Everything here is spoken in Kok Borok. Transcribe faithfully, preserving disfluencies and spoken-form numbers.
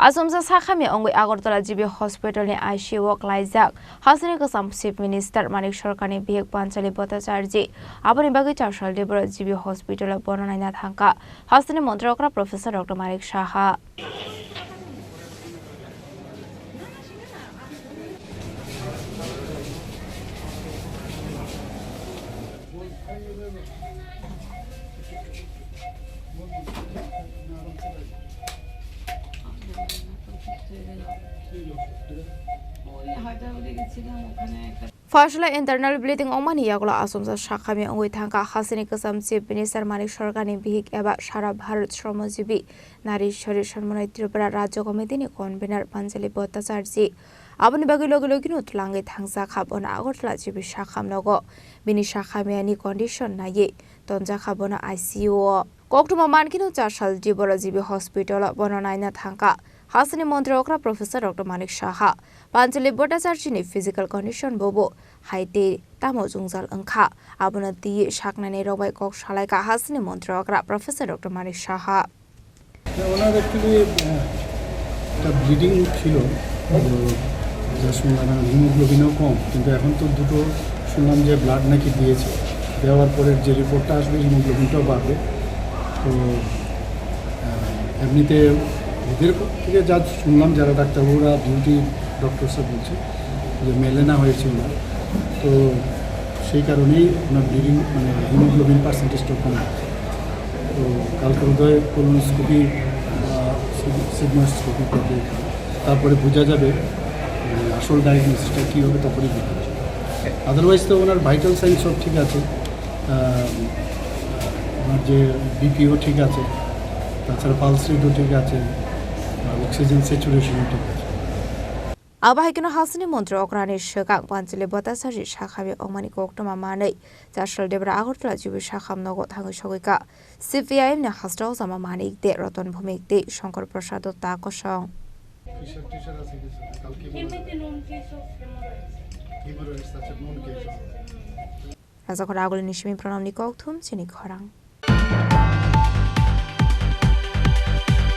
Achomsa sakhamya wngwi Agartala G B Hospital ni I C U o klaijak hasteni kwcham Chief Minister Manik Sarkarni bihik Panchali Bhattacharjee. Aboni bagwi chasal Debra G B Hospital o bono naina thangkha hasteni montri okra Professor Doctor Manik Saha. Phasla internal bleeding wngmani yagulo achomsa sakhamya wngwi thangkha hasteni kwcham Chief Minister Manik Sarkarni bihik eba sara Bharat Shramajibhi Nari Shari Sammanai Tripura Rajya Committee ni convener Panchali Bhattacharjee. Aboni bagwi logi logi no twlangwi thangjak kha bono Agartala G B sakham nogo. Bini sakhamya ni condition naiwi tonjak kha bono I C U o. Koktwma mankhe no chasal Debra G B Hospital o bono naina thangkha hasteni montri okra Professor Doctor Manik Saha. Panchali Bhattacharjee ni physical condition bobo hai tei tamo jwngjal wngkha. Abono twiwi saknani rok bai kok salaikha hasteni montri okra Professor Doctor Manik Saha. ওনার অ্যাকচুয়ালি একটা ব্লিডিং ছিল, তো যা শুনলাম, হিমোগ্লোবিনও কম, কিন্তু এখন তো দুটো শুনলাম যে ব্লাড নাকি দিয়েছে, দেওয়ার পরে যে রিপোর্টটা আসবে হিমোগ্লোবিনটাও বাড়বে। তো আহ, এমনিতে ওদের থেকে যা শুনলাম, যারা ডাক্তারবাবুরা, ডিউটি ডক্টরসরা বলছে যে মেলেনা হয়েছে ওনার, তো সেই কারণেই ওনার ব্লিডিং, মানে হিমোগ্লোবিন পার্সেন্টেজটা কম আছে। তো কালকে বোধহয় কোলোনোস্কোপি বা সিগমোস্কোপি করবে এখানে। তারপরে বোঝা যাবে, মানে, আসল ডায়াগনোসিসটা কী হবে, তখনই বুঝতে পারবে। আদারওয়াইজ তো ওনার ভাইটাল সাইন সব ঠিক আছে। আহ, ওনার যে বিপিও ঠিক আছে, তাছাড়া পালস রেটও ঠিক আছে, আর অক্সিজেন স্যাচুরেশনও ঠিক আছে। Abo hai kheno hasteni montri okrani swkang Panchali Bhattacharjee sakhamya wngmani koktwma manwi chasal Debra Agartala G B sakham nogo thangwi sogwi kha. C P I M ni hasteo jama manik de Roton Bhumik tei Shankar Prasad Datta kosong. Fissure টিশার আছে কিছু, কালকে বলে দেবে। Haemorrhoids আছে, known case আছে। Rajakhor agulini simi pranamni kokthum chini khorang.